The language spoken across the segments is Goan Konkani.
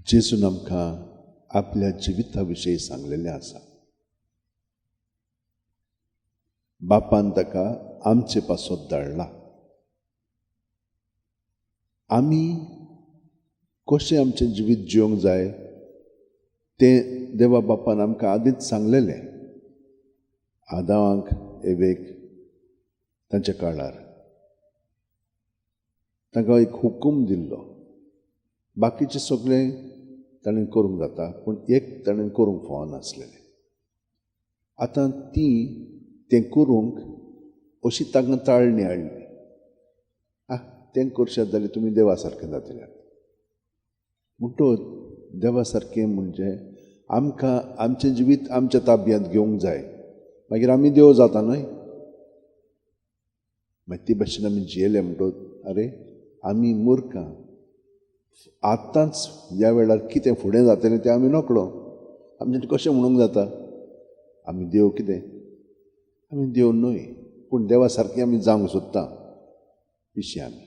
जेजून आमकां आपल्या जिविता विशीं सांगलेलें आसा. बापान ताका आमचे पासत धाडला. आमी कशें आमचें जिवीत जिवंक जाय तें देवा बापान आमकां आदींच सांगलेलें. आदावांक एवेक तांच्या काळार तांकां एक हुकूम दिल्लो. बाकीचें सगळें ताणें करूंक जाता, पूण एक ताणें करूंक फावनासलेलें. आतां ती तें करूंक अशी तांकां ताळणी हाडली. आं, तें करशात जाल्यार तुमी देवा सारकें जातले. म्हणटच देवा सारकें म्हणजे आमकां आमचें जिवीत आमच्या ताब्यांत घेवंक जाय, मागीर आमी देव जाता न्हय. मागीर ते भाशेन आमी जियेले म्हणटच आरे आमी मुर्खां, आतांच ह्या वेळार कितें फुडें जातलें तें आमी नकळो. आमचें कशें म्हणूंक जाता आमी देव? कितें आमी देव न्हय, पूण देवा सारकें आमी जावंक सोदता, पिशे आमी.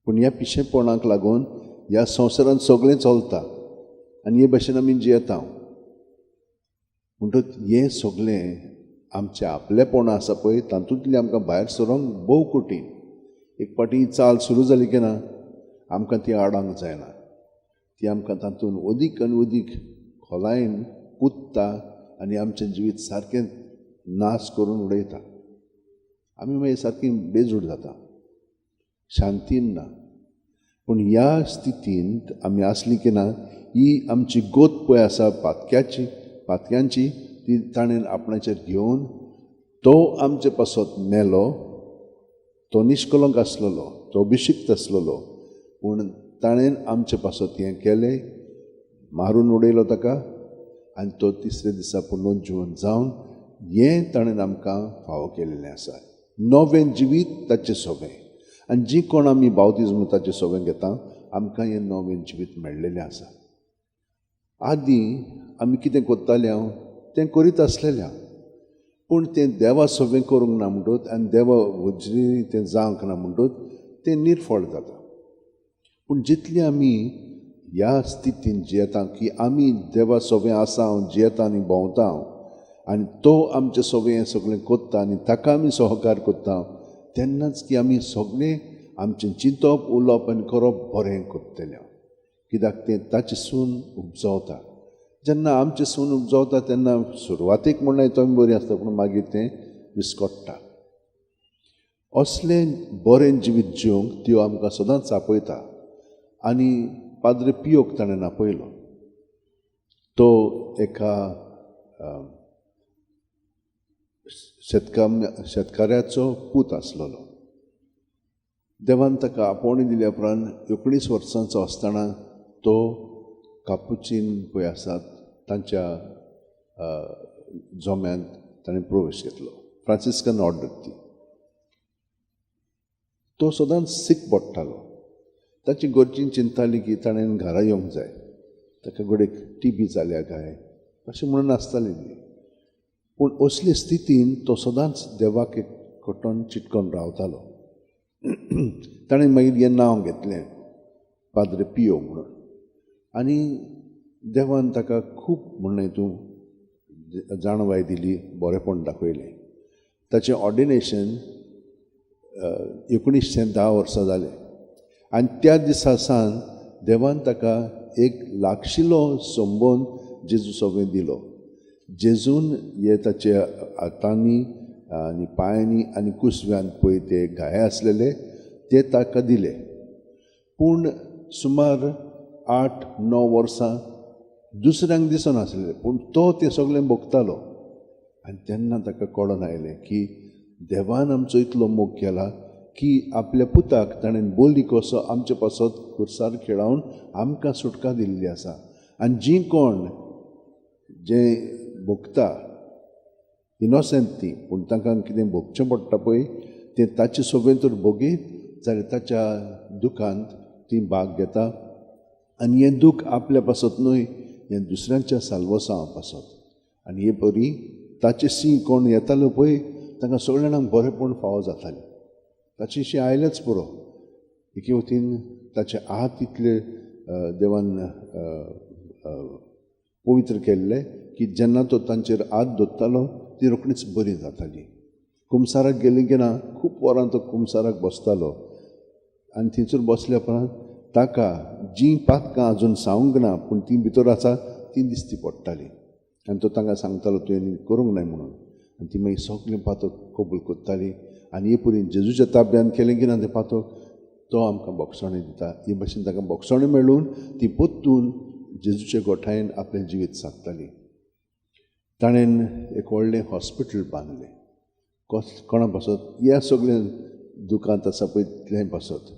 पूण ह्या पिशेपणाक लागून ह्या संवसारांत सगळें चलता आनी हे भाशेन आमी जियेता. म्हणटच हें सगळें आमचें आपलेपण आसा पळय तातूंतलें आमकां भायर सरोंक भोव कठीण. एक फावटी चाल सुरू जाली की ना आमकां ती आडावंक जायना. ती आमकां तातूंत अदीक आनी अदीक खोलायेन पुत्ता आनी आमचें जिवीत सारकें नाश करून उडयता. आमी मागीर सारकी बेजूड जाता, शांतीन ना. पूण ह्या स्थितींत आमी आसली की ना ही आमची गोत पळय आसा पातक्याची, पातक्यांची, ती ताणें आपणाचेर घेवन तो आमचे पासत मेलो. तो निश्कलंक आसलेलो, तो अभिशिक्त आसलेलो, पूण ताणें आमचे पासत हें केलें, मारून उडयलो ताका आनी तो तिसरे दिसा पुनोन जिवन जावन हें ताणें आमकां फावो केल्लें आसा. नवें जिवीत ताचें सोबें, आनी जी कोण आमी बावतिज्म ताचें सोबें घेता आमकां हें नवें जिवीत मेळ्ळेलें आसा. आदीं आमी कितें करताले हांव तें करीत आसलेलें, पूण तें देवा सोबें करूंक ना म्हणटच आनी देवा वजरी तें जावंक ना म्हणटच तें निर्फळ जाता. पूण जितलें आमी ह्या स्थितीन जियेता की आमी देवा सोबें आसा, हांव जियेता आनी भोंवता हांव आनी तो आमचें सोबें हें सगळें करता आनी ताका आमी सहकार करता, तेन्नाच की आमी सगळें आमचें चिंतप, उलोवप आनी करप बरें करतलें. कित्याक तें ताचें सून उपजावता. जेन्ना आमचें सून उपजावता तेन्ना सुरवातेक म्हणल्यार तो बरी आसता, पूण मागीर तें विस्कट्टा. असलें बरें जिवीत जिवंक त्यो आमकां सदांच आपयता. आनी पाद्रे पियोक ताणें आपयलो. तो एका शेतकाऱ्याचो पूत आसलेलो. देवान ताका आपोवणी दिल्या उपरांत 19 वर्सांचो आसतना तो कापुचीन पळय आसात तांच्या जोम्यांत ताणें प्रवेश घेतलो. फ्रांसिस्कन ऑर्डर ती. तो सदांच सीक पडटालो. ताची घरचीं चिंताली की ताणें घरा येवंक जाय, ताका घडयेक टीबी जाल्या काय अशें म्हणून आसताली ती. पूण असले स्थितीन तो सदांच देवाक एक कटोन चिटकोन रावतालो. ताणें मागीर हें नांव घेतलें पाद्रे पियो म्हणून. आनी देवान ताका खूब म्हणलें तूं जाणवाय दिली, बरेंपण दाखयलें. ताचें ऑर्डिनेशन 1910 वर्सां जालें आनी त्या दिसा सावन देवान ताका एक लागशिलो संबंद जेजू सोबें दिलो. जेजून हे ताचे हातांनी आनी पांयांनी आनी कुसव्यान पळय ते घाये आसलेले ते ताका दिले. पूण सुमार 8-9 वर्सां दुसऱ्यांक दिसनासलें, पूण तो तें सगळें भोगतालो. आनी तेन्ना ताका कळोन आयलें की देवान आमचो इतलो मोग केला की आपल्या पुताक ताणें बोली कसो आमचे पासत खुर्सार खेळावन आमकां सुटका दिल्ली आसा. आनी जी कोण जे भोगता इनोसेंट ती, पूण तांकां कितें भोगचें पडटा पळय तें ताचे सोबें तर भोगीत जाल्यार ताच्या दुखांत ती भाग घेता. आनी हें दूख आपल्या पासत न्हय, हें दुसऱ्यांच्या साल्वसांवा पासत. आनी हे परी ताचे सी कोण येतालो पळय तांकां सगळ्या जाणांक बरेंपण फावो जातालें. ताची शी आयलेंच पुरो. एके वतीन ताचे हात इतले देवान पवित्र केल्ले की जेन्ना तो तांचेर हात दवरतालो ती रोखडीच बरी जाताली. कुमसाराक गेली की ना खूब वरां तो कुमसाराक बसतालो आनी थंयसर बसल्या उपरांत ताका जीं पातकां अजून सांगूंक ना पूण तीं भितर आसा तीं दिसती पडटालीं आनी तो तांकां सांगतालो तुवें करूंक नाय म्हणून. आनी ती मागीर सगळें पातक कबूल करताली आनी हे परी जेजूच्या ताब्यान केलें की ना तें पातक तो आमकां बोगसणें दिता. हे भाशेन तांकां बोगसणें मेळून ती परतून जेजूच्या गोठायेन आपलें जिवीत सागताली. ताणें एक व्हडलें हॉस्पिटल बांदलें कोणा पासत ह्या सगळें दुकांत आसा पळय तितलें पासत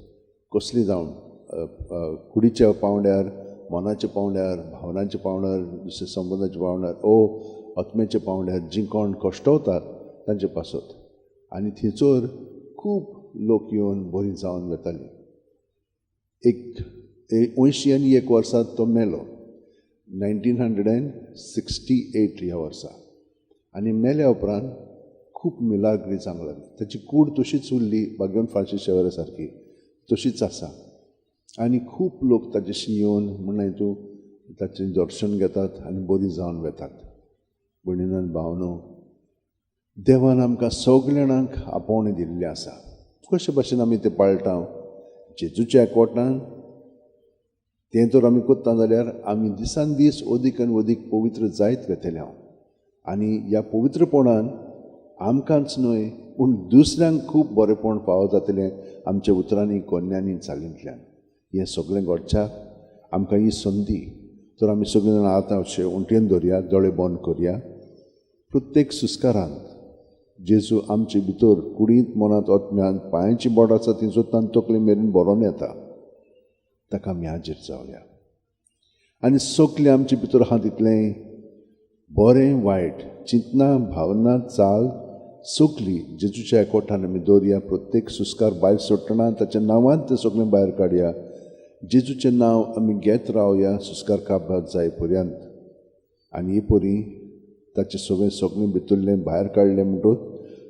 कसली जावं कुडीच्या पांवड्यार, मनाच्या पांवड्यार, भावनांच्या पांवड्यार, दुसऱ्या संबंदाच्या पांवड्यार ओ आत्म्याच्या पांवड्यार जीं कोण कश्टवतात तांचे पासत. आनी थंयसर खूब लोक येवन बरी जावन वताली. एक 81 वर्सा तो मेलो, 1968 ह्या वर्सा. आनी मेल्या उपरांत खूब मिलाग्री जावंक लागली. ताची कूड तशीच उरली, बागेवन फारशी शेवरा सारकी तशीच आसा. आनी खूब लोक ताचेशी येवन म्हणून तूं ताचें दर्शन घेतात आनी बरी जावन वेतात. भयणीन भावनो, देवान आमकां सगल्या जाणांक आपोवणें दिल्लें आसा. कशे भाशेन आमी तें पाळटा जेजूच्या एकवटान तें तर आमी करता जाल्यार आमी दिसान दीस अदीक आनी अदीक पवित्र जायत वेतले हांव. आनी ह्या पवित्रपणान आमकांच न्हय पूण दुसऱ्यांक खूब बरेंपण फावो जातलें आमच्या उतरांनी, कोन्यांनी, चालींतल्यान. हें सगळें घडच्याक आमकां ही संदी तर आमी सगळीं जाणां आतां अशें उंटयेन धरया, दोळे बंद करया. प्रत्येक सुस्कारांत जेजू आमचे भितर कुडींत, मनांत, आत्म्यांत, पांयांची बोट आसा थंयसर तांकां तकले मेरेन भरोन येता. ताका आमी हाजीर जावया आनी सगळें आमचे भितर आहा तितलें बरें वायट चिंतना, भावना, चाल सगली जेजूच्या एकवटान आमी दवरया. प्रत्येक सुस्कार भायर सोडटना ताच्या नांवान तें सगळें भायर काडया. जेजूचें नांव आमी घेत रावया सुस्कार काबार जाय पर्यंत. आनी हे परी ताचें सगळें सगळें भितरलें भायर काडलें म्हणटूच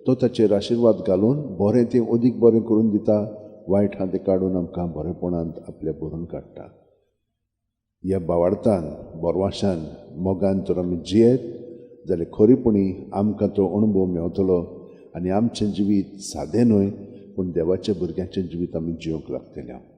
तो ताचेर आशिर्वाद घालून बरें तें अदीक बरें करून दिता, वायट आहा तें काडून आमकां बरेपणांत आपल्या भरून काडटा. ह्या बावार्थान, बोरवाशान, मोगान तर आमी जियेत जाल्यार खरेपणी आमकां तो अणभव मेवतलो आनी आमचें जिवीत सादें न्हय पूण देवाच्या भुरग्यांचें जिवीत आमी जियोंक लागतलें.